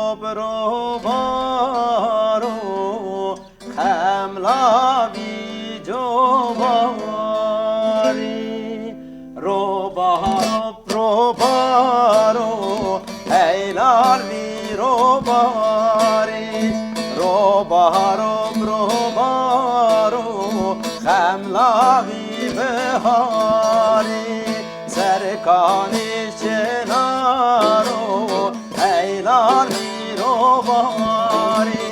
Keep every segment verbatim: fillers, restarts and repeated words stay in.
Robaro, xemla vî covarî. Robaro, robaro, heylal vî robarî. Robaro, robaro, xemla vî biharî. Serkanî çinaro, heylal vî robarî.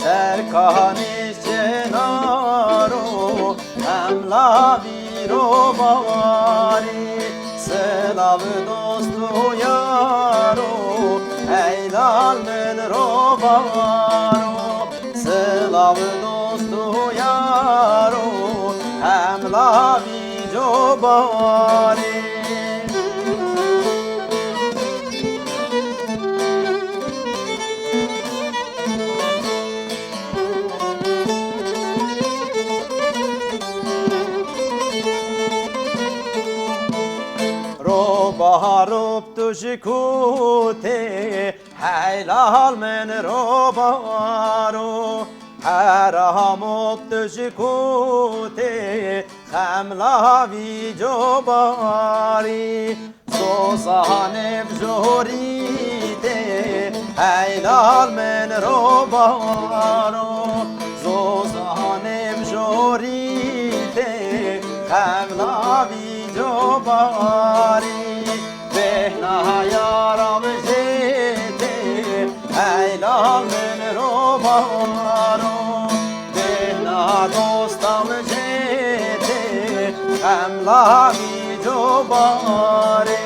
Serkanî çinaro, xemla vî robarî. Silav dost û yaro, heylal min robaro. Silav dost û yaro, xemla vî cobarî. Roba rop tu ji ku tê, heylal min robaro. Hera hamo tu ji ku tê, xemla vî cobarî. Zozanê bi jorî tê, heylal min robaro. Zozanê bi jorî tê, xemla vî cobarî. Bêhna yara min jê tê, heylal min robaro. Bêhna dosta min jê tê, xemla vî cobarê.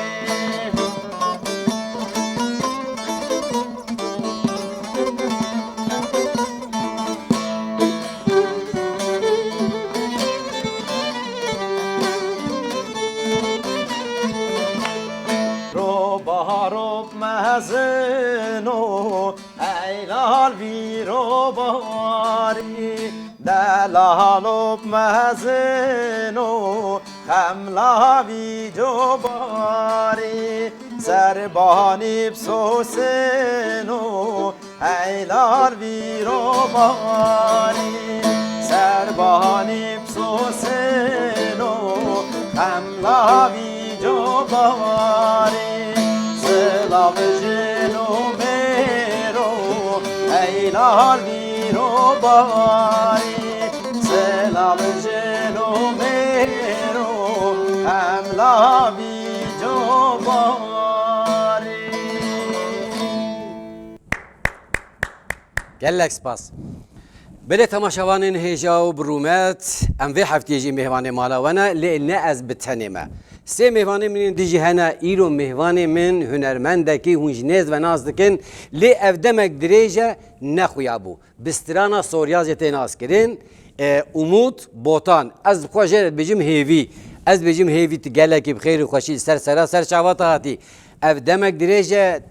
Roba rop mezin o, heylal vî robarî. Delal op mezin o, xemla vî cobarî. Serbanî bi sosin o, heylal vî robarî. Serbanî bi sosin o, xemla vî cobarî. Silav jin û mêro, heylal vî robarî. Silav jin û mêro, xemla vî cobarî. Gelek spas. Belê temaşevanên hêja û bi rûmet, em vê heftiyê jî mêvanê mala we ne, lê ne ez bi tenê me. Sê mêvanê min ên dî jî hene, îro mêvanê min hunermendekî hûn ji nêz ve nas dikin, lê ev demek dirêj e, nexuya bû. Bi strana Soryazê tê naskirin, e, Umut Botan. Ez bi xwe jê re dibêjim hêvî. Ez dibêjim hêvî, tu gelekî bi xêr û xweşî li ser sera ser çava te hatî. Ev demek dirêj e,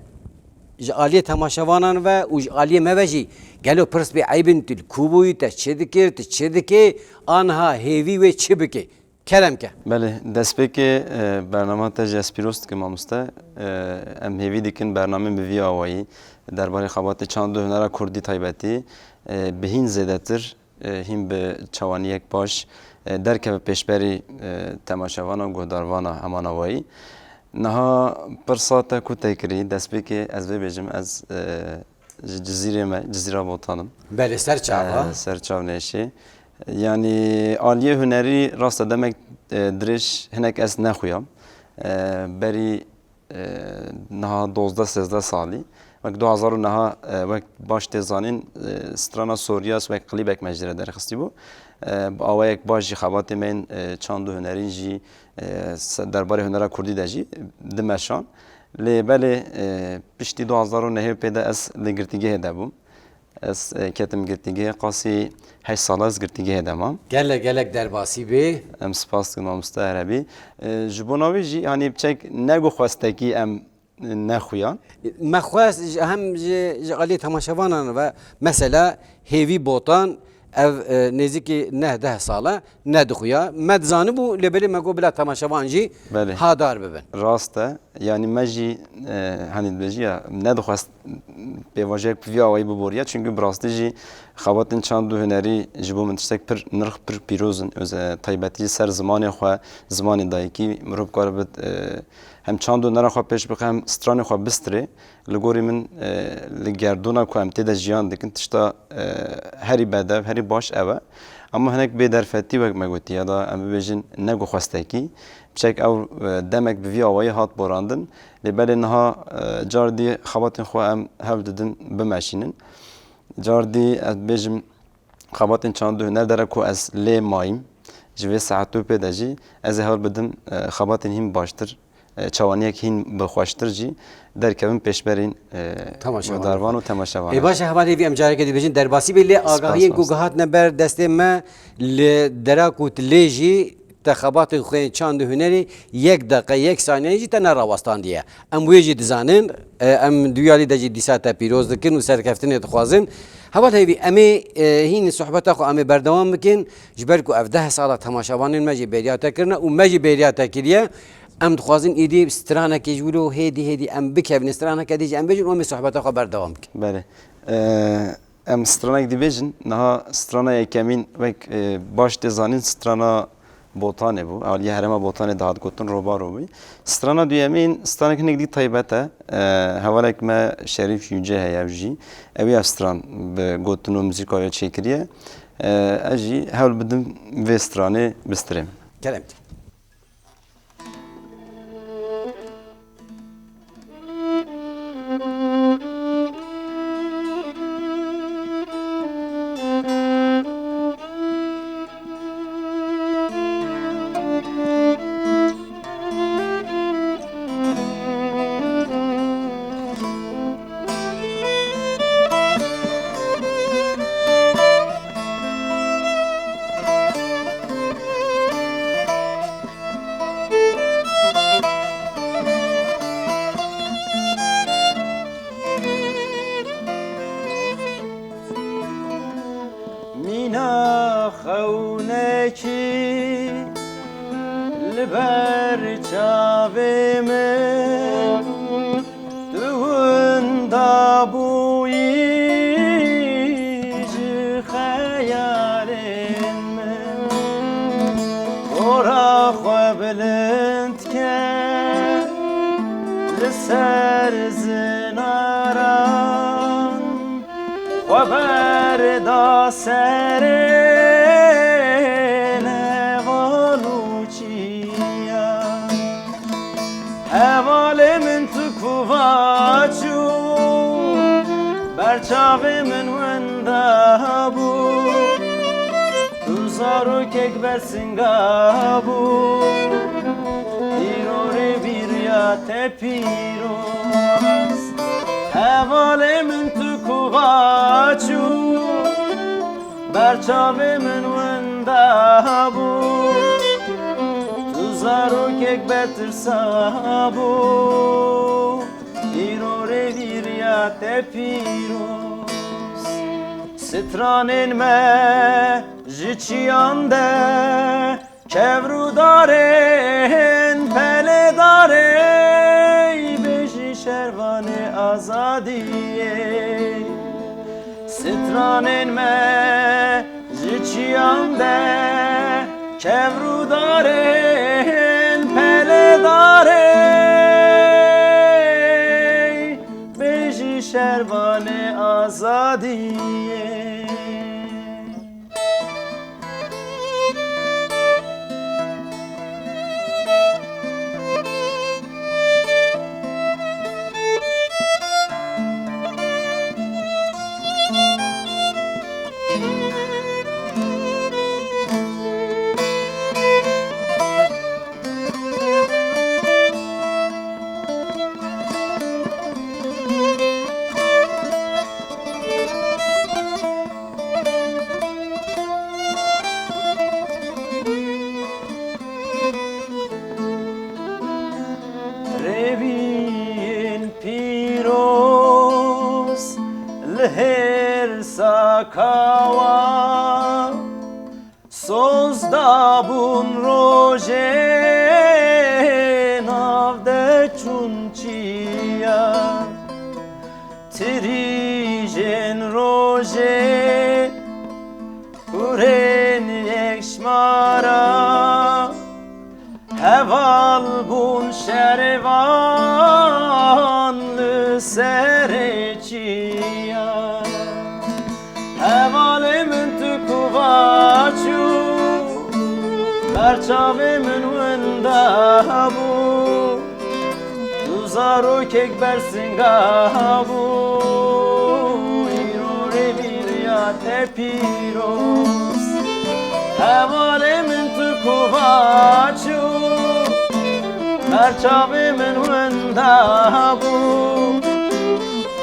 ji aliyê temaşevanan ve û ji aliyê me ve jî gelo pirs bê eyb in, tu li ku bûyî, te çi dikir, tu çi dikê, aniha hêvî wê çi bike? Kerem ke. Belê, destpêkê, e, bernama te jî ez pîroz dikim mamoste. E, em hêvî dikin bernamên bi vî awayî, derbarê xebatê çand û hunera kurdî taybetî, e, bi hîn zêdetir, e, hîn bi çawaniyek baş, e, derkeve pêşberî, e, temaşevana, guhdarvana heman awayî. Niha pirsa te ku te kirî, destpêkê ez vê bêjim, ez, e, ji Cizîrê me, Cizîra Botan im. Belê, ser çava. E, ser çav neşê. Yanî aliyê hunerî rast e demek, e, dirêj hinek ez nexuyam. E, berî, e, niha dozdeh sêzdeh salî. Wek du hezar û neha, e, wek baş tê zanîn, e, strana Soryas wek klîbek me jê re derxistî bû. E, bi awayek baş jî xebatê me yên, e, çand û hunerîn jî, e, se-, derbarê hunera kurdî de jî dimeşan. Lê belê, e, piştî du hezar û nehê pê de ez li girtîgehê de bûm. Ez, e, ketim girtîgehê, qasî heşt sala ez girtîgehê de mam. Gelek, gelek derbasî bê. Em spas dikin mamoste Erebî. E, ji bona wê jî, hanî, çek ne ku xwestekî em nexuyan. Me xwest ji, hem ji, ji aliyê temaşevanan ve, mesela, Hêvî Botan, ev, e, nêzîkî neh deh sal e, nedixuya. Me dizanibû, lê belê me got bila temaşevan jî Belê. hadar bibin. Rast e. Yanî me jî, e, hani dibêjî ya, nedixwest pêvajoyek bi vî awayî biboriya. Çimkî bi rastî jî xebatên çand û hunerî ji bo min tiştek pir nirx, pir pîroz in. Öz, e, taybetî ser zimanê xwe, zimanê dayikî, mirov kare bit, e, hem çand û hunera xwe pêş bixe, hem stranê xwe bistirê. Li gorî min, e, li gerdûna ku em tê de jiyan dikin, tişta, e, herî bedev, herî baş ew e. Ama hinek bê derfetî, wek me gotiye da, em bibêjin, ne ku xwestekî. Piçek ew, e, demek bi vî awayî hat borandin. Lê belê niha, e, car dî xebatên xwe em hewl didin bimeşînin. Car dî ez bibêjim, xebatên çand û huner dere ku ez lê mayîm, ji vê saetû pê de jî ez ê hewl bidim, e, xebatên hîn baştir, e, çawaniyek hîn bi xweştir jî derkevin pêşberîn, e, Temaşevan. guhdarvan û temaşevan. Ê, baş e, hevalê vî em careke dibêjin derbasî bê, lê agahiyên ku Spas. gihatine ber destê me li dera ku tu lê jî te xebatên xwe yên çand û hunerê yek deqe, yek saniye jî te nerawestandiye. Em wê jî dizanin, e, em duyalî de jî dîsa te pîroz dikin û serkeftinê dixwazin. Heval hêvî, em ê, e, hîn sohbeta xwe em ê berdewam bikin, ji ber ku ev deh sala temaşevanên me jî bêriya te kirine û me jî bêriya te kiriye. Em dixwazin îdî stranekê ji wilo hêdî hêdî em bikevin, straneke dî jî em bêjin û em ê sohbeta xwe berdewam bikin. Belê. E, Em stranek dibêjin, niha strana yekemîn wek, e, baş tê zanîn strana Botanê bû. Aliyê herêma Botanê dihat gotin, Robaro bû. Strana duyemîn stranek hinek dî taybet e. E, hevalek me Şerîf Yüce heye ew jî. Ew ê ev stran bi gotin û muzîka wê çêkiriye. E, ez jî hewl bidim vê stranê bistirêm. Kerem. Mîna xewnekî li ber çavê min, tu winda bûyî ji xeyalên min. Gora xwe bilind ke li ser zinaran, xwe berda serê heval û çiyan. Hevalê min tu kuva çû, ber çavê min winda bû. Tu zarokek bersinga bû, îro rê vîriya te pîroz. Hevalê min tu kuva çû, ber çavê min winda bû. Tu zarokek bertirsa bû, îro rê vîriya te pîroz. Stranên me ji çiyan de, kevr û darên peledarê, bêjî şervanê azadiyê. Stranên me ji çiyan de, kevr û darên peledarê, bêjî şervanê azadiyê. Rêviyên pîroz li hêrsa kawan. Soz dabûn rojê navde çûn çiya, tirîjên rojê kurên yekşmara, heval bûn şervan li serê çiya. Hevalê min tu kuva çû, ber çavê min winda bû. Tu zarokek bersinga bû, îro rê vîriya te pîroz. Hevalê min tu kuva çû, ber çavê min winda bû.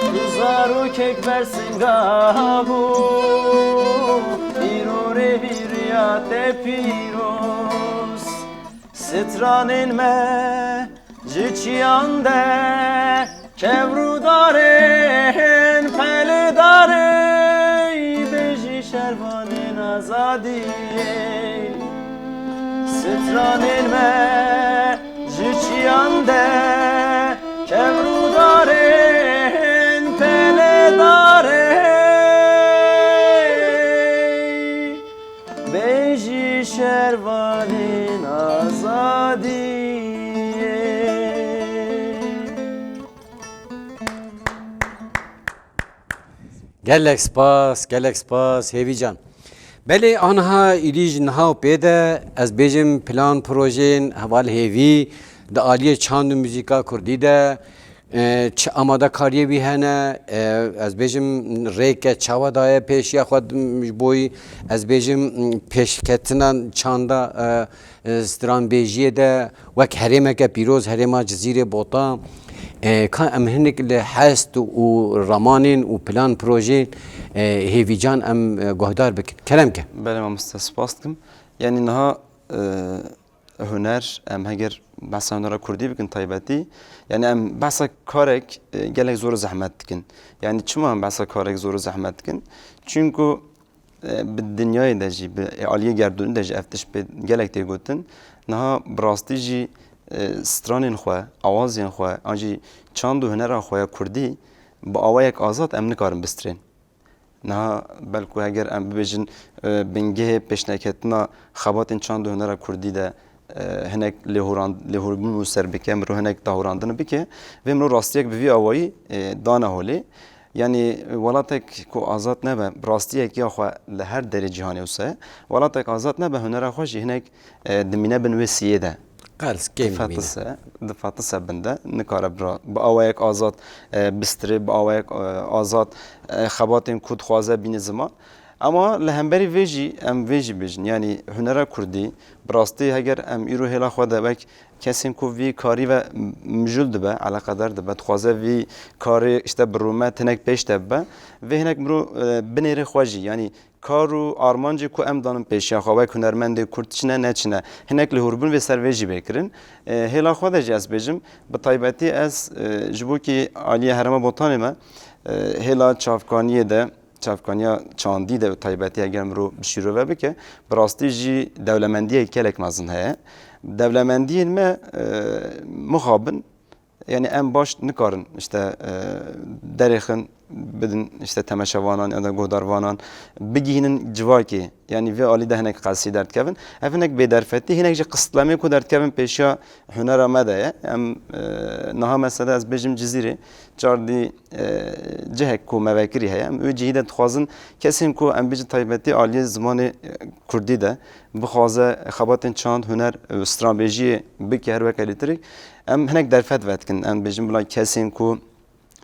Tu zarokek bersinga bû, îro rê vîriya te pîroz. Stranên me ji çiyan de, kevr û darên peledarê, bêjî şervanên azadiyê. Stranên me ji çiyan de, kevr û darên peledarê, bêjî şervanên azadiyê. Gelek spas, gelek spas Hêvî can. Belê, aniha êdî ji niha û pê de ez bêjim plan projeyên heval Hêvî di aliyê çand û muzîka kurdî de, e, çi amadekariyê wî hene, e, ez bêjim rêke çawa daye pêşiya xwe, m, ji bo wî, ez bêjim, m, pêşketina çanda, e, e, stranbêjiyê de wek herêmeke pîroz, herêma Cizîrê Bota, e, ka em hinek li hest û ramanên û plan projeyên, e, Hêvî can em, e, guhdar bikin. Kerem ke. Belê mamoste, spas dikim. Yanî niha, e, huner, em heger behsa hunera kurdî bikin taybetî, yanî em behsa karek, e, gelek zor û zehmet dikin. Yanî çima em behsa karek zor û zehmet dikin? Çunku, e, bi dinyayê de jî, bi, e, aliyê gerdûnî de jî ev tişt pê gelek tê gotin. Niha bi rastî jî, e, stranên xwe, awazên xwe, an jî çand û hunera xwe ya kurdî bi awayek azad em nikarin bistirên. Niha belku heger em bibêjin, e, bingehê pêşneketina xebatên çand û hunera kurdî de, e, hinek lêhûran-, lêhûrbûn û ser bike, mirov hinek dahûrandin bike, vê mirov rastiyek bi vî awayî, e, dane holê. Yanî welatek ku azad nebe, bi rastiyek ya xwe li her derê cîhanê wisa ye, welatek azad nebe, hunera xwe jî hinek, e, dimîne bin wê siyê de. Qels kêm dimîne. Difetise, difetise bin de, nikare bira, bi awayek azad, e, bistire, bi awayek, e, azad, e, xebatên ku dixwaze bîne ziman. Ama li hemberî vê jî, em vê jî bêjin, yanî hunera kurdî, bi rastî heger em îro hêla xwe de wek kesên ku vî karî ve mijûl dibe, eleqedar dibe, dixwaze vî karê işte bi rûmet hinek pêş de bibe, vê hinek mirov, e, binêrê xwe jî, yanî kar û armancê ku em danin pêşiya xwe wek hunermendê kurd çi ne, ne çi ne. Hinek lihûrbûn vê ser vê jî bê kirin. E, hêla xwe de jî ez bêjim, bi taybetî ez, e, ji bo kî aliyê Herêma Botanê me, e, hêla çavkaniyê de, çavkaniya çandî de bi taybetî eger mirov bi şîrove bike, bi rastî jî dewlemendiyek gelek mezin heye. Dewlemendiyên me, e, mixabin, yanî em baş nikarin işte, e, derêxin bidin işte temeşevanan ya da guhdarvanan, bigihînin civakê. Yanî vê alî de hinek qelsî derdikevin. Ev hinek bêderfetî, hinek jî qistlemê ku derdikevin pêşiya hunera me de ye. Em, e, niha mesela ez bêjim Cizîrê, çardî, e, cihek ku me vekirî heye. Em wê cihî de dixwazin kesên ku em bêjin taybetî aliyê zimanê, e, kurdî de bixwaze xebatên çand, huner û stranbêjiyê bike her weke lîtirik. Em hinek derfet vedikin. Em bêjin bila kesên ku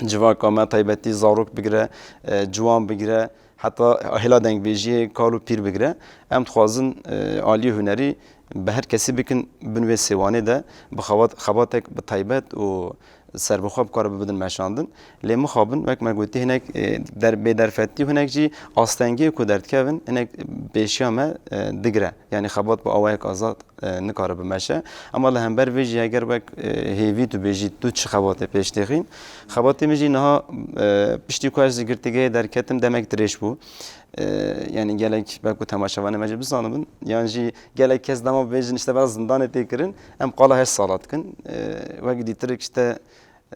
civaka me taybetî zarok bigire, e, ciwan bigire, heta hêla dengbêjiyê kal û pîr bigire. Em dixwazin, e, aliyê hunerî bi her kesî bikin bin wê sêwanê de bi xebat-, xebatek bi taybet û serbixwe bikare bibidin meşandin. Lê mixabin, wek me gotî, hinek, e, der-, bêderfetî û hinek jî astengiyê ku derdikevin, hinek pêşiya me, e, digire. Yanî xebat bi awayek azad e, nikare bimeşe. Ema li hember vê jî eger wek, e, hêvî tu bêjî tu çi xebatê pêş têxîn? Xebatê min jî niha, e, piştî ku ez ji girtîgehê derketim demek dirêj bû. E, yanî gelek belku temaşevanê me jî bizanibin. Yan jî gelek kes dema bibêjin işte bera zindanê tê kirin, em qala heşt sala dikin. E, wek dîtirik işte,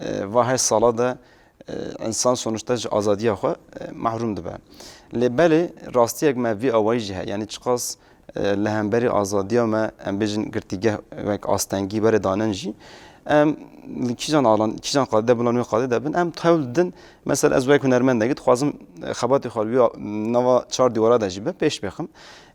e, va heşt sala de, e, însan sonuçta ji azadiya xwe, e, mahrum dibe. Lê belê rastiyek me vî awayî jî heye. Yanî çiqas, e, li hemberî azadiya me, em bêjin girtîgeh wek astengî were danin jî, em li kîjan alan, kîjan qadê de bin, lan wê qadê de bin, em hewl didin. Mesela ez wek hunermendekî dixwazim, e, xebatê xwe li wî a-, nava çar dîwara de jî be pêş bêxim.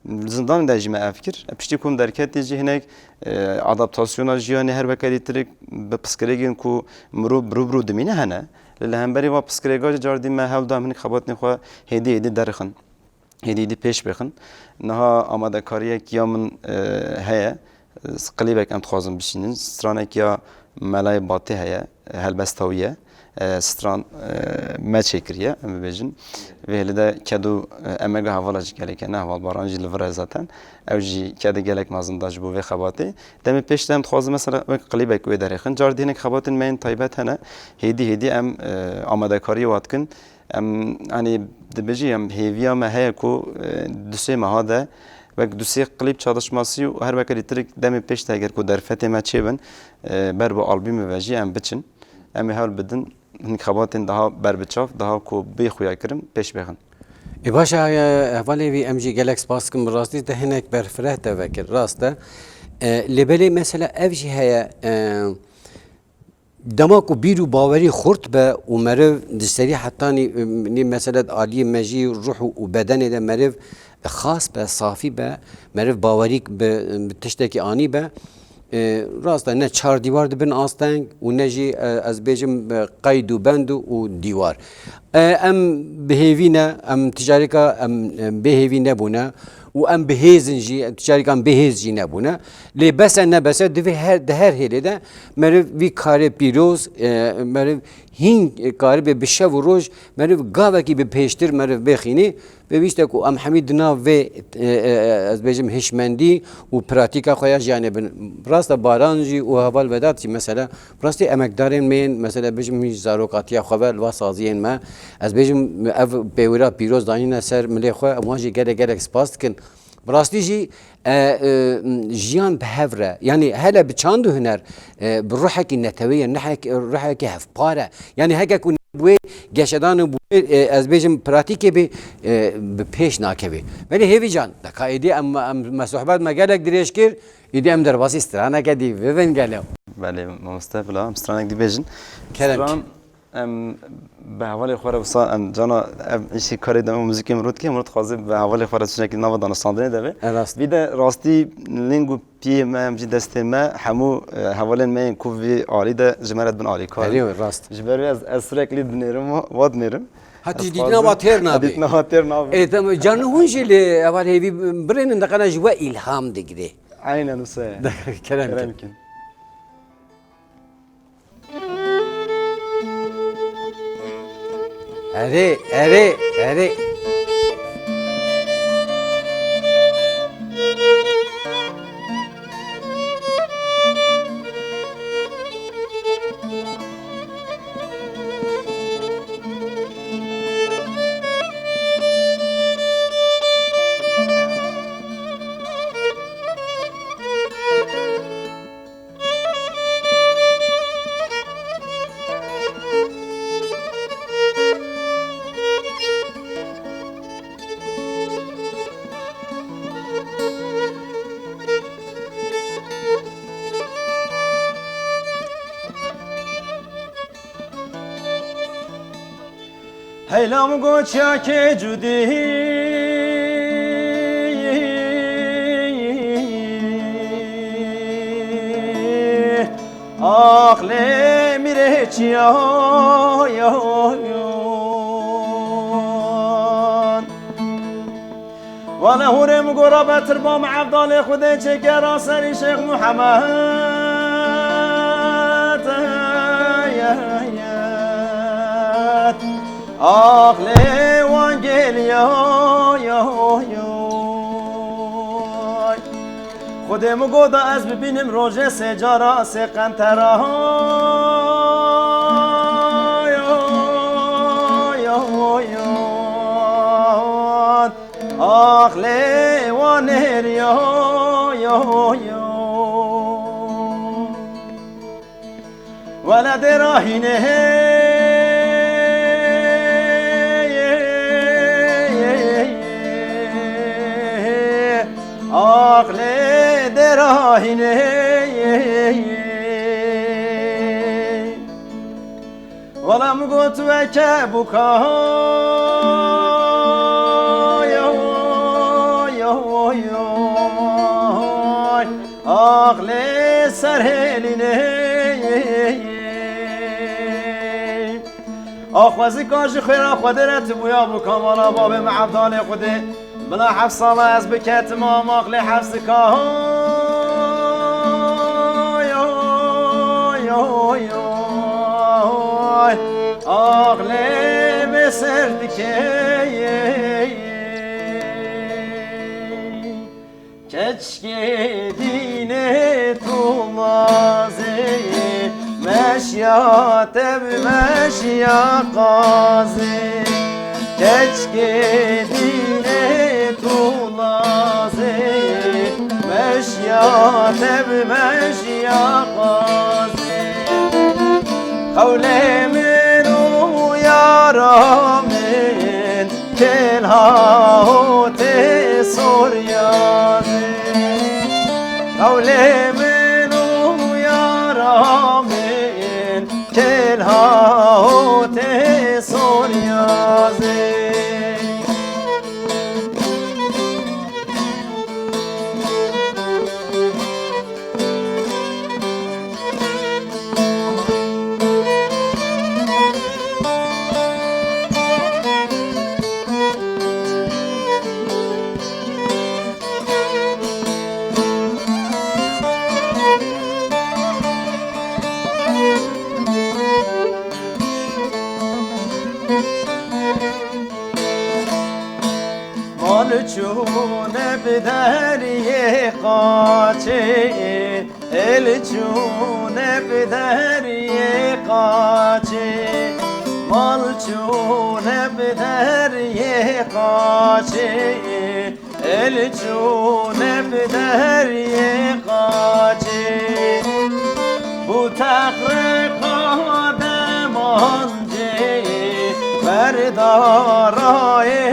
Li zindanê de jî me ev kir. Piştî ku em derketî jî hinek, e, adaptasyona jiyanê her weke dîtirik bi pirsgirêkên ku mirov bi rû bi rû dimîne hene. Lê li hemberî va pirsgirêka jî cardî me hewl da em hinek xebatên xwe hêdî hêdî derixin. Hêdî hêdî pêş bêxin. Niha amadekariyek ya min, e, heye. Klîbek em dixwazin bişînin. Stranek ya Melayê Batê heye. Helbesta wî ye. E, stran, e, me çêkiriye, em bibêjin. Vê hêlê de ked û, e, emega hevala jî gelek hene, heval Baran jî li vir e zaten. Ew jî kedê gelek mezin da ji bo vê xebatê. Demê pêş de em dixwazin mesela wek klîbek wê derêxin. Cardî hinek xebatên me yên taybet hene. Hêdî hêdî em, e, amadekariyê wa dikin. Em, hani dibêjî em hêviya me heye ku, e, du sê meha de wek du sê klîb çalışması û her weke dîtirik demê pêş de eger ku derfetê me çêbin, e, ber bi albûmê ve jî em biçin. Em ê hewl bidin hinek xebatên daha berbiçav, daha ku bê xuya kirin, pêş bêxin. Ê baş e, hevalê vî em jî gelek spas dikin, bi rastî te hinek berfireh te vekir, rast e. E, lê belê mesela ev jî heye, e, dema ku bîr û bawerî xurt be û meriv di serî hetanî, e, nî mesela di aliyê mejî, ruh û, û bedenê de meriv xas be, safî be, meriv bawerî bi, bi tiştekî anî be, e, rast e, ne çar dîwar dibin asteng û ne jî, e, ez bêjim, e, qeyd û bend û, û dîwar. E, em bi hêvî ne, em ticareka em, em bê hêvî nebûne û em bi hêz in jî, em ticareka em bê hêz jî nebûne. Lê bes e ne bes e, divê her, di her hêlê de meriv vî karê pîroz, e, meriv hîn karibê bi şev û roj, meriv gavekî bi pêştir meriv bêxînî. Pêwîst e ku em hemî di nav vê, e, e, e, ez bêjim hişmendî û pratîka xwe ya jiyanê bin. Rast e, Baran jî û heval Vedat jî mesela, bi rastî emekdarên me yên, mesela bêjim hîn zarokatiya xwe ve li va saziyên me, ez bêjim ev pêwira pîroz danîne ser milê xwe, em wan jî gelek gelek spas dikin. Bi rastî jî, e, e, jiyan bi hev re, yanî hele bi çand û huner, e, bi ruhekî netewê ye, nehek-, ruhekî hevpar e. Yanî heke ku wê geşedan û bi wê, e, ez bêjim pratîkê bê, e, bi pêş nakevê. Belê Hêvî can, deka êdî em, em me sohbet me gelek dirêj kir, êdî em derbasî straneke dî bibin gelo. Belê mamoste bila, em stranek dî bêjin. Kerem Stran, em bi hevalê xwe re wisa em cana ev îşê karê de muzîkê min rût kê, min rût xwazê bi hevalê xwe re çunekî nava danişandinê de be. E, rast. Vî de rastî ling û piyê me, em jî destê me, hemû, e, hevalên me yên ku vî alî de ji me re dibin alîkar. Erê, rast. Ji ber wê ez, ez sürekli dinêrim, wa, wa dinêrim. Ha, tu Ez dîtina xwazim wa têr nabê. Dîtina wa têr nabê. Ê, tamam, can hûn jî li heval Hêvî birênin, deqena ji we îlham digirê. Aynen wisa ye. Kerem Kerem kin. kin. Erê, erê, erê. Heylam goçya ke cudî. Ax lê mîrê çiya, ya, ya. Wane hûrê min gora betir ba me evdalê Xwedê çêkera serî Şêx Muhammed. Ax lê wan gêl ya, ya, ya. Xwedê min goda ez bibînim rojê sê cara sê qentera. Yo, yo, yo, yo. Ax lê wan nêr yo, yo, yo. Weledê rahînê hey, hey, hey, hey, hey. Ax lê dê rahînê hey, hey, hey. Wela min got weke bûka. Yo, yo, yo. Aqlê ser hêlînê. Axwezika ji xêra Xwedê re tibûya bû kamala babê me Evdalê Xwedê. Bila heft sala ez biketim am aqlê hefsika. Oy, oy, oy, oy. Aqlê bê ser dike. Keçkê dînê tu lazê, meşya te bi meşya qazê. Keçkê dînê tu lazê, meşya te bi meşya qazê. Qewlê min û yara min, Kêlha hotê soryazê. Qewlê min û yara min, kêlha hotê soryazê. Mal çûne bi deriyê qaçê, êl çûne bi deriyê qaçê. Mal çûne bi deriyê qaçê, êl çûne bi deriyê qaçê. Bû teqreqa deman cê, berdarayê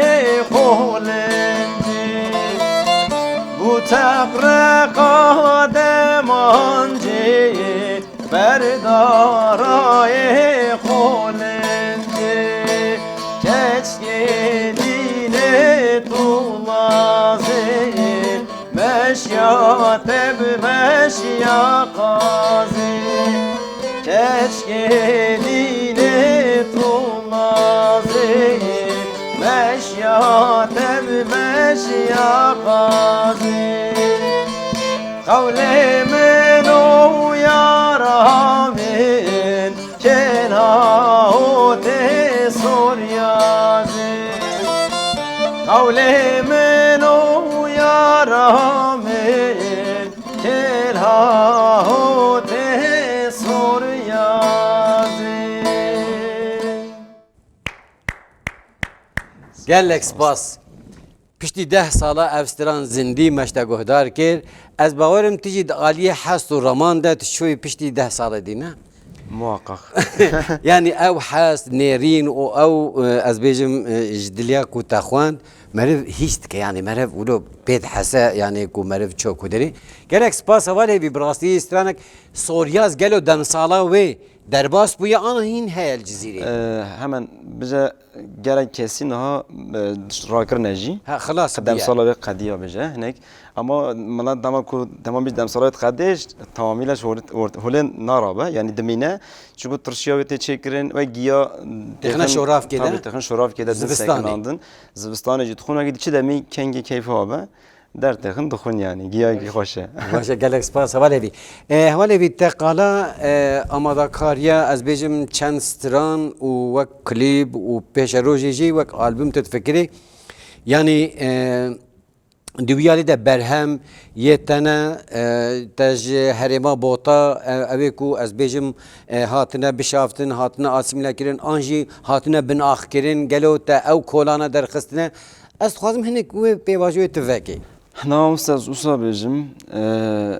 xolincê. Bû teqreqa demancê, berdarayê xolincê. Keçkê dînê tu lazê, meşya te bi meşya qazê. Keçkê dînê tu lazê, meşya te bi meşya qazê. Qewlê min û yara min, kêlha hotê soryazê. Qewlê min û yara min, kêlha hotê soryazê. Gelek spas. Piştî deh sala ev stran zindî me ji te guhdar kir. Ez bawerim tu jî di aliyê hest û raman de tu çûyî piştî deh salê dî, ne? Muhakkak. Yanî ew hest, nêrîn û ew, e, ez bêjim, e, ji diliya ku te xwend, meriv hîs dike, yanî meriv wilo pê dihese, yanî ku meriv ço ku derê. Gelek spas hevalê bî, bi rastî stranek soryaz gelo demsala wê derbas bûye an hîn heye li Cizîrê? E, hemen bize gelek kesî niha, e, rakirine jî. Ha, xilas bûye. Demsala wê qediya bêje hinek. Ama milet dema ku dema bîst demsala wê diqedê, tamamîle ji hol-, hol-, holê narabe, yanî dimîne. Çiku tirşiya wê tê çêkirin, wek giya têxine şoravkê de. Tabii, têxin şoravkê de din sekinandin. Zivistanê jî dixwin, wekî di çi demî kengê keyfa be. Dertêxin dixwin yanî, giyayekî xweş e. Baş e, gelek spas. Hevalê vî. E, hevalê vî te qala, e, amadakariya, ez bêjim çend stran û wek klîp û pêşerojê jî wek albûm tu difikirî. Yanî, e, Di wî alî de berhem yê te ne, e, te ji herêma Bota, e, ew ê ku ez bêjim, e, hatine bişaftin, hatine asîmlekirin, an jî hatine binaxkirin, gelo te ew kolana derxistine? Ez dixwazim hinek wê pêvajoyê tu vekê. Na, wisa ez wisa bêjim, e,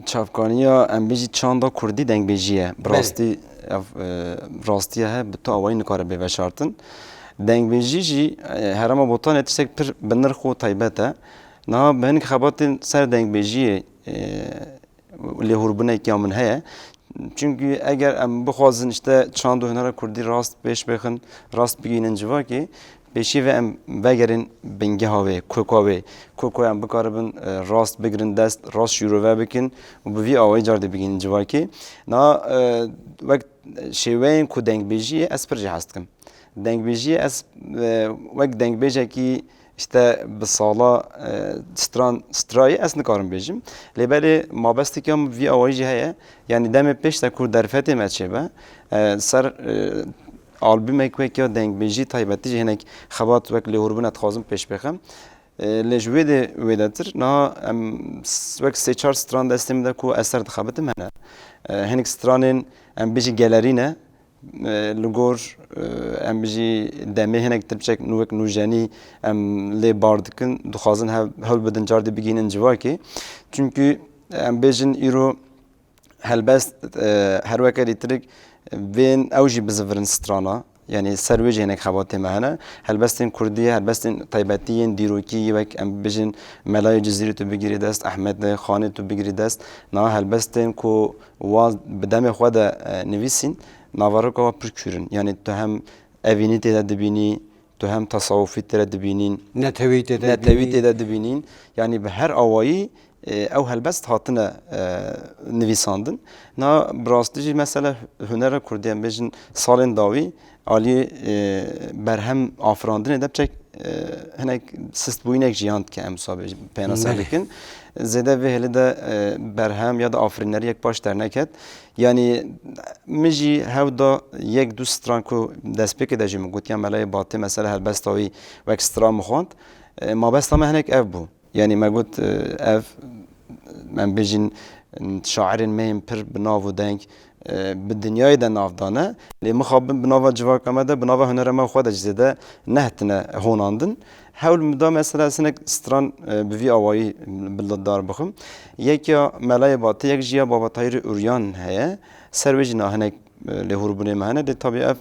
Çavkaniya, em bêjî, çanda kurdî dengbêjî ye. Bi Belê. rastî, ev, e, rastiya he, bi tu awayî nikare bê veşartin. Dengbêjî jî, e, herêma Botanê tiştek pir bi nirx û taybet e. Niha bi hinek xebatên ser dengbêjiyê, e, lêhûrbûnek ya min heye. Çimkî eger em bixwazin, işte, çand û hunera kurdî rast pêş bixin, rast bigihînin civakê, pêşî ve em vegerin bingeha wê, koka wê, koka em bikaribin, e, rast bigirin dest, rast şîrove bikin û bi vî awayî cardê bigihînin civakê. Na, e, wek şêweyên ku dengbêjiyê ez pir jê hez dikim. Dengbêjiyê ez, e, wek dengbêjekî, işte, bi sala, e, stran strayê ez nikarim bêjim. Lê belê mabestekî ya min vî awayî jî heye. Yanî demê pêş de ku derfetê me çêbe, e, ser, e, albûmek wek ya dengbêjî taybetî jî hinek xebat wek lêhûrbûne dixwazim pêş bixim. E, lê ji wê de wêdetir, niha em s-, wek sê çar stran destê min de ku ez ser dixebitim hene. E, hinek stranên, em bêjî, gelerî ne. E, li gor, e, em jî demê hinek tipçek nû wek nûjenî em lê bar dikin, dixwazin hev-, hewl bidin cardî bigihînin civakê. Çimkî em bêjin îro helbest, e, her weke lîtirik, vên ew jî bizivirin strana. Yanî ser wê jî hinek xebatê me hene. Helbestên kurdî, helbestên taybetî yên dîrokî, wek em bêjin Melayê Cizîrî tu bigirî dest, Ehmedê Xanê tu bigirî dest. Niha helbestên ku wan bi demê xwe de, e, nivîsîn, naveroka wan pir kûr in. Yanî tu hem evînî tê de dibînî, tu hem tesawufî tê de dibînîn, Netewî tê de netewî dibînî. tê de dibînîn. Yanî bi her awayî, e, ew helbest hatine, e, nivîsandin. Na bi rastî jî mesela hunera kurdî, em bêjin salên dawî alî, e, berhem afirandinê de piçek, e, hinek sistbûyînek jî yan dike, em wisa bêjin, pênase Belê. bikin. Zêde vê hêlê de, e, berhem ya da afirîneriyek baş derneket. Yanî min jî hew da yek du stran ku destpêkê de jî min gotiya Melayê Batê, mesela helbesta wî wek stran min xwend. E, mabesta me hinek ev bû. Yanî me got, e, ev, em bêjin, şairên me yên pir bi nav û deng, e, bi dinyayê de navdan e. Lê mixabin bi nava civaka me de, bi nava hunera me xwe de jî zêde nehatine honandin. Hewl min da mesela ez hinek stran, e, bi vî awayî bi dar bixim. Yek ya Melayê Batê, yek jî ya Baba Tahîrê Uryan heye. Ser wê jî na hinek, e, lêhûrbûnê me hene. Lê tabî ev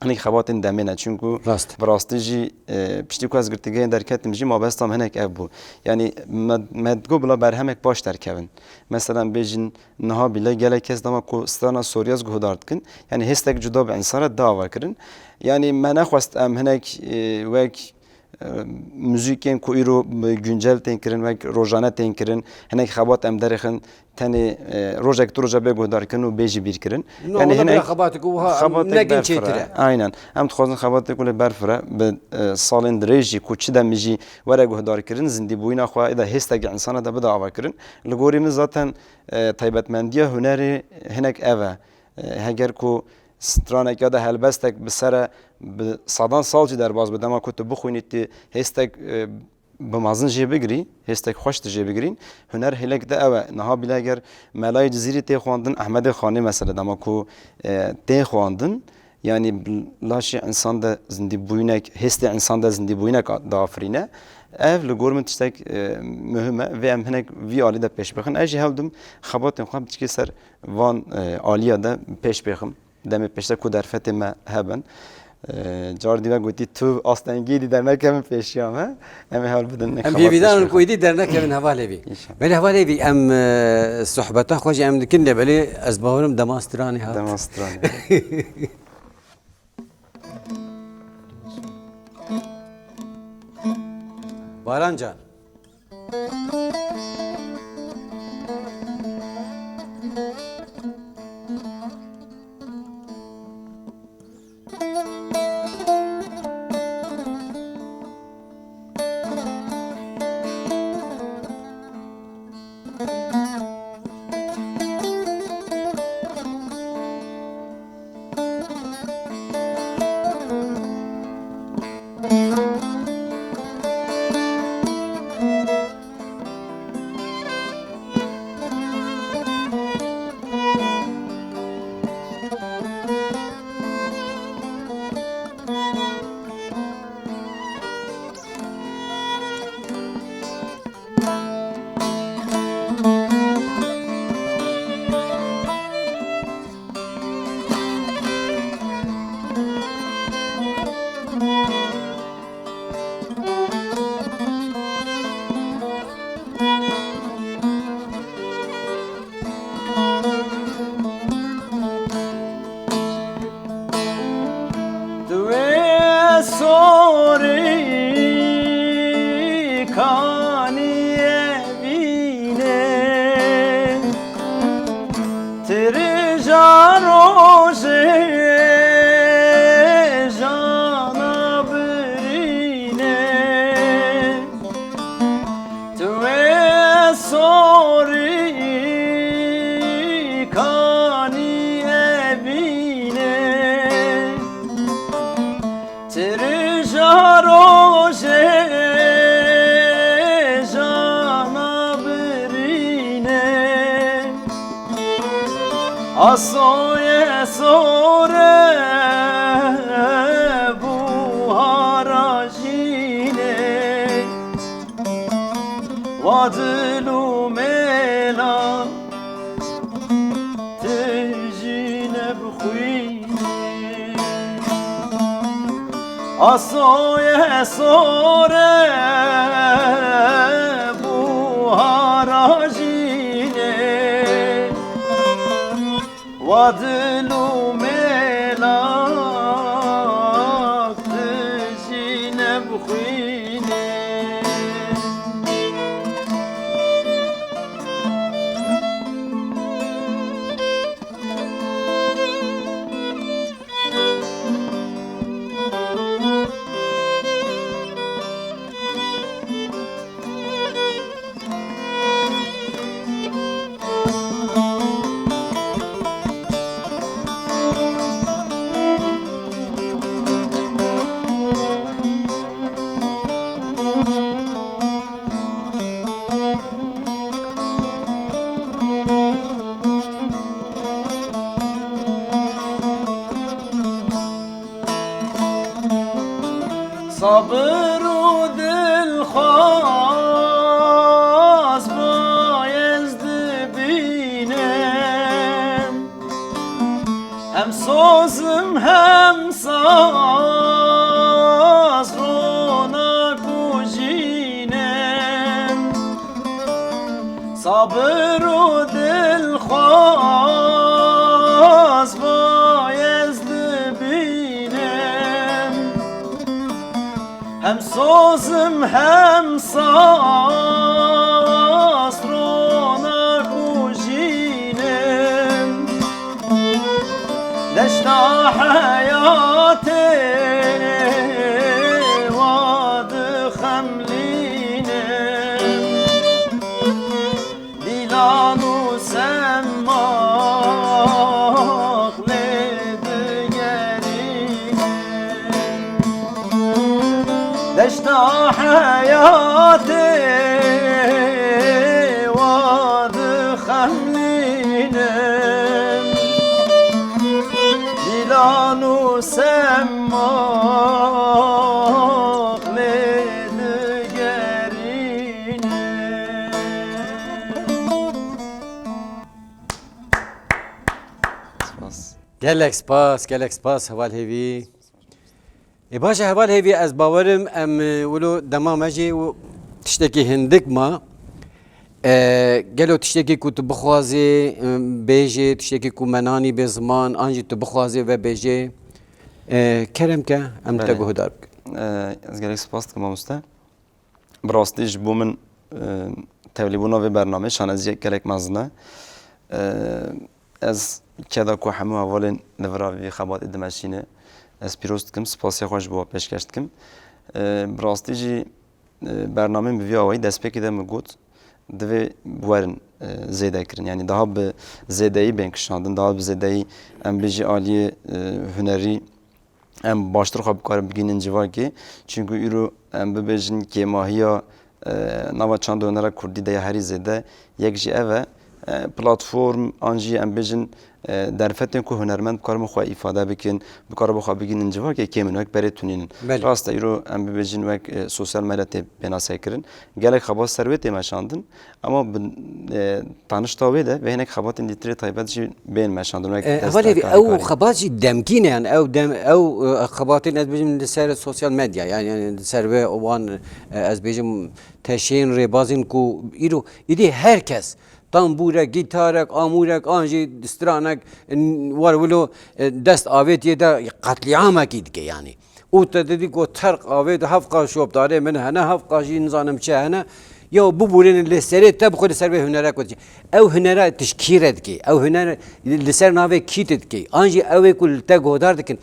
hinek xebatên demê ne. Çimku Rast. bi rastî jî, e, piştî ku ez girtîgehê derketim jî mabesta min hinek ev bû. Yanî me, me digot bila berhemek baş derkevin. Mesela bêjin niha bîle gelek kes dema ku strana Soryaz guhdar dikin, yanî hêstek cuda bi însan re dava kirin. Yanî me nexwest em hinek, e, wek, e, muzîkên ku îro bi guncel tên kirin, wek rojane tên kirin, hinek xebat em derêxin, tenê, e, rojek tu roja bê guhdarkirin û bê jî bîrkirin. No, Yanî wala hinek bira xebatê ku wiha em xebatê nekin berfireh çêtir e. Aynen. Em dixwazin xebatê ku lê berfireh bi, e, salên dirêj jî ku çi demî jî were guhdarkirin, zindîbûyîna xwe ê de hêstek însana de bide avakirin. Li gorî min zaten, e, taybetmendiya hunerê hinek ev e. E, heger ku stranek ya da helbestek bi ser e, bi sedan sal jî derbas bi, dema ku tu bixwînî, tu hêstek, e, bi mezin jê bigirî, hêstek xweş tu jê bigirîn, huner hêlek de ew e. Niha bîle eger Melayê Cizîrî tê xwendin, Ehmedê Xanê mesela dema ku, e, tê xwendin, yanî bi laşê însan de zindîbûyînek, hêstê însan de zindîbûyînek a-, diafirîne. Ev li gor min tiştek, e, muhim e. Vê em hinek vî alî de pêş bixin. Ez jî hewl dim xebatên xwe biçikê ser van, e, aliya de pêş bêxim. Demê pêşte ku derfetê me hebin. E, car dî me gotî tu astengî dî dernekevin pêşiya me. Em ê hewl bidin Em hêvîdar in ku êdî dernekevin hevalê vî. Înşallah. Belê hevalê vî em, e, sohbeta xwe jî em dikin lê belê ez bawerim dema stranê hat. Dema stranê. Baran can. Ya rojê jana birînê, asoyê sore buhara jînê, wa dil û mêla tijîne bi xwînê. Asoyê sore buhara jînê, wa dil û mêlak tijîne bi xwînê. Sabir û dilxwaz ba ez dibînim, hem sozim hem saz ronak û jînim. Sabir û dilxwaz ba ez dibînim, hem sozim hem saz ronak û jînim. Deşta heyatê wa dixemlînim, dîlan û semmaq lê digerînim. Deşta heyatê wa dixemlînim, dîlan û semmaq lê digerînim. Spas. Gelek spas, gelek spas, heval hêvî. Ê baş e, heval hêvî, ez bawerim em, e, wilo dema me jî û tiştekî hindik ma. E, gelo tiştekî ku tu bixwazî, e, bêjî, tiştekî ku me nanî bê ziman, an jî tu bixwazî vebêjî, e, kerem ke em te Belê. guhdar bikin. E, ez gelek spas dikim, mamoste. Bi rastî ji bo min, e, tevlîbûna vê bernameyê şaneziyek gelek mezin e. E, ez keda ku hemû hevalên li vira vî xebatê dimeşîne, ez pîroz dikim, spasiya xwe ji bo we pêşkeş dikim. E, bi rastî jî, e, bernameyên bi vî awayî destpêkê de min got, divê werin, e, zêde kirin. Yanî daha bi zêdeyî bên kişandin, daha bi zêdeyî em bêjî aliyê, e, hunerî em baştir xwe bikarin bigihînin civakê. Çunku îro em bibêjin kêmahiya, e, nava çanda hunera kurdî de ya herî zêde. Yek jî ev e, e, platform an jî em bêjin, e, derfetên ku hunermend bikaribin xwe îfade bikin, bikaribin xwe bigihînin civakê kêm in, wek berê tunîn in. Belê. Rast e, îro em bibêjin wek, e, sosyal medya tê pênasekirin. Gelek xebat ser wê tê meşandin. Ama bi, e, tanişta wê de ve hinek xebatên dîtirê taybet jî bên meşandin, wek Hevalê vî, destpêkarî ew karî. Xebat jî demkî ne, yani ew dem, ew, e, xebatên ez bêjim li ser sosyal medya, yani, yani li ser vê wan, e, ez bêjim teşên rêbazên ku îro, îdî her kes tambûrek, gîtarek, amûrek, an jî stranek, n-, war wilo, e, dest avêtiyê de qetlîamekî dike yani. Û te didî ku terq avê di hevqa şopdarê min hene, hevqa jî nizanim çi hene. Ya bibûrêne lê serê te bi xwe li ser vê hunere ku dikî. Ew hunere tu ji kî re dikî? Ew huner li ser navê kî tu dikî? An jî ew ê ku li te guhdar dikin.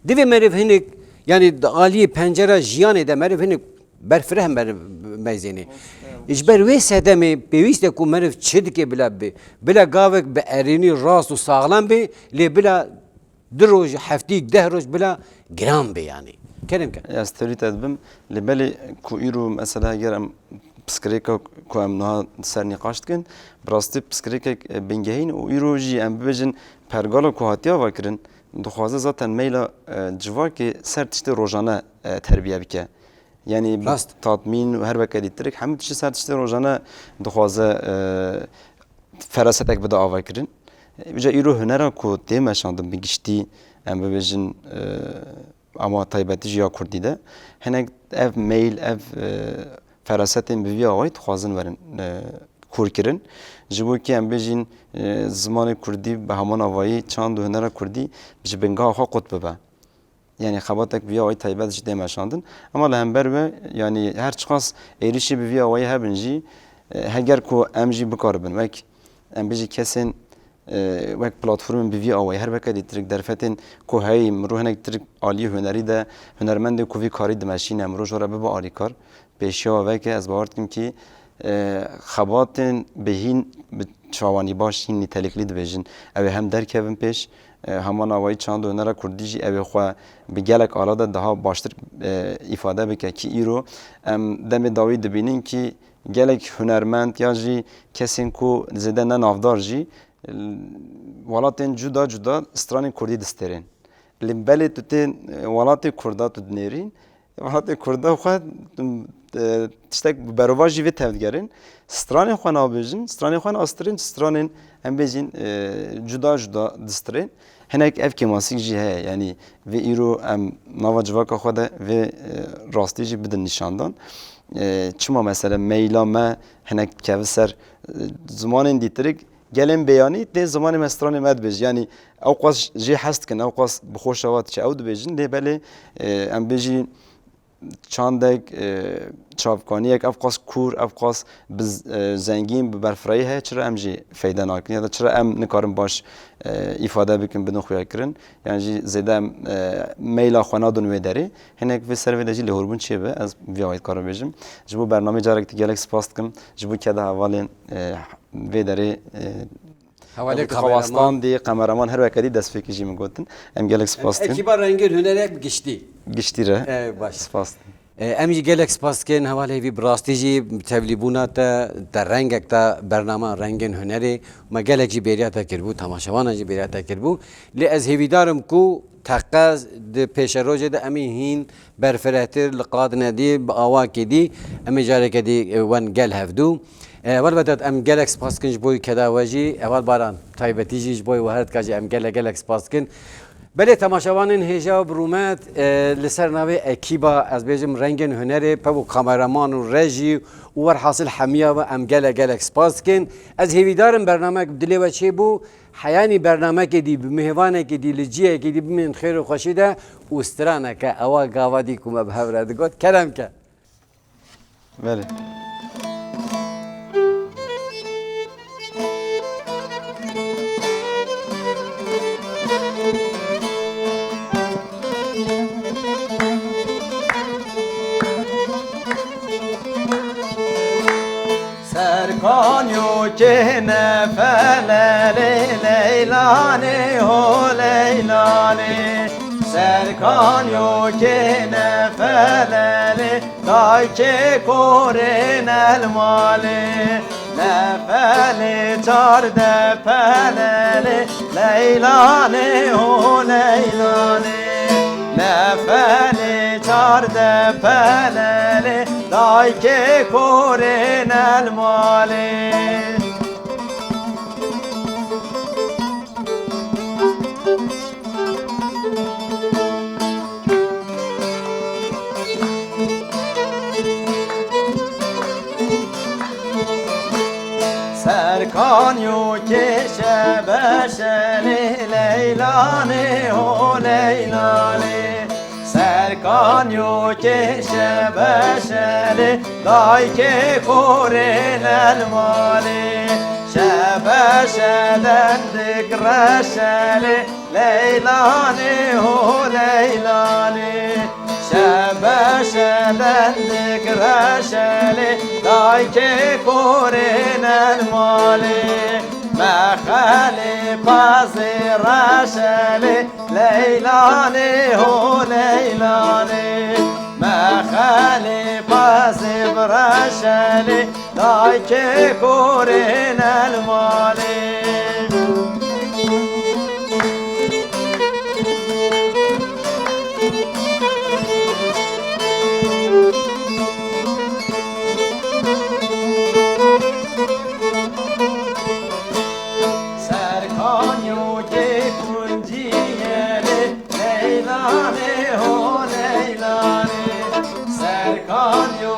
Divê meriv hinek, yanî di aliyê pencera jiyanê de meriv hinek berfireh meriv meyzênê. Ji ber wê sedemê pêwîst e ku meriv çi dike bila bi, bila gavek bi erênî rast û saxlem bê, lê bila du roj, heftîk, deh roj bila giran bê yanî. Kerem ke. Ez tevlî te dibim. Lê belê ku îro mesela heger em piskirêka ku em niha ser nîqaş dikin, bi rastî piskirêkek, e, bingehîn û îro jî em bibêjin pergala ku hatiye avakirin, dixwaze zaten meyla, e, civakê ser tiştê rojane, e, terbiye bike. Yanî bi Rast. tatmîn û her weke dîtirik hemû tiştê ser tiştê rojane dixwaze, e, ferasetek bide avakirin. Îca îro hunera ku tê meşandin bi giştî, em bibêjin, e, ama taybetî jî ya kurdî de hinek ev meyl, ev, e, ferasetên bi vî awayî dixwazin werin, e, kûrkirin. Ji bo kî em bêjin, e, zimanê kurdî bi heman avayî çand û hunera kurdî ji bingeha xwe qut bibe. Yanî xebatek bi vî awayî taybet jî tê meşandin. Ema li hember ve, yanî her çiqas êrîşî bi vî awayî hebin jî, e, heger ku em jî bikaribin wek, em bêjî kesên, e, wek platformên bi vî awayî her weke dîtirik derfetên ku heyî mirov hinek tirik aliyê hunerî de hunermendê ku vî karî dimeşîne mirov ji re bibe alîkar. Pêşiya weke ez bawer dikim kî, e, xebatên bi hîn bi çawanî baş hîn nîteliklî dibêjin. Ew ê hem derkevin pêş, e, heman awayî çand û hunera kurdî jî ew ê xwe bi gelek ala de daha baştir, e, îfade bike kî îro em demê dawî dibînin kî gelek hunermend ya jî kesên ku zêde ne navdar jî, e, welatên cuda cuda stranên kurdî distêrên. Lê belê tu tê, e, welatê kurda tu dinêrîn, Welatê Kurda xwe, e, tiştek bi berovajî vê tevdigerin. Stranên xwe nabêjin, stranên xwe nastirên stranên, em bêjin, e, cuda cuda distirên. Hinek ev kêmasîk jî heye. Yanî vê îro em nava civaka xwe de vê, e, rastî jî bidin nîşandan. E, çima mesela meyla me hinek dikeve ser, e, zimanên dîtirik, gelên beyanî tê zimanê me stranê me dibêjin. Yanî ew qas jê hez dikin, ew qas bi xweşa we diçe ew dibêjin. Lê belê, e, em bêjî çandek, e, çavkaniyek ev qas kûr, ev qas bi z-, e, zengîn, bi berfirehî heye, çira em jî feyde nakin ya da çira em nikarin baş, e, îfade bikin, bidin xuyakirin. Yan jî zêde em, e, meyla xwe nadin wê derê. Hinek vê ser vê de jî lêhorbûn çêbe, ez vî awayî dikarim bêjim. Ji bo bernameyê carek din gelek spas dikim. Ji bo keda hevalên, e, vê derê, e, Hevalê wekî kameraman. Xwastan dî, kameraman her weke dî destpêkê jî min gotin. Em gelek spas dikin. Ekîba Rengên Hunerê bi giştî. Giştî re. E, baş. Spas dikin. E, em jî gelek spas dikin. Hevalê Hêvî, bi rastî jî tevlîbûna te, te rengek te bernama Rengên Hunerê. Me gelek jî bêriya te kiribû, temaşevanan jî bêriya te kiribû. Lê ez hêvîdar im ku teqez di pêşerojê de em ê hîn berfirehtir li qad nedî, bi awakê dî, em ê careke dî, e, wen gel hevdû. E, Heval Vedat, em gelek spas dikin ji bo keda we jî. Heval Baran, taybetî jî ji bo we her dika jî em gelek gelek spas dikin. Belê temaşevanên hêja û bi rûmet, e, li ser navê ekîba, ez bêjim Rengên Hunerê, pev û kameraman û rejî û werhasil hemiya we em gelek gelek spas dikin. Ez hêvîdar im bernamek bi dilê we çêbû. Heyanî bernamekê dî, bi mêvanekê dî, li ciyekê dî bimînin xêr û xweşî de û straneke ewa gava dî ku me bi hev re digot, kerem ke. Belê. Serkan yo kê nefelelê Leylanê ho Leylanê. Serkan yo kê nefelelê dayikê korên el malê. Nefelê çardeh pelelê Leylanê ho Leylanê. Nefelê çardeh pelelê dayikê korên el malê. Serkan yo kê şebeşelê Leylanê ho Leylanê. Serkan yo kê şebeşelê dayikê korên el malê. Şebeşe dendik reşelê Leylanê ho Leylanê. Şebeşe dendik reşelê dayikê korên el malê. Mexelê pazê reşelê Leylanê ho leylanê, mexelê pezê bi reşelê, dayikê korê nelmalê. Serkanyo kê kunciyelê, leylanê ho leylanê. Serkanyo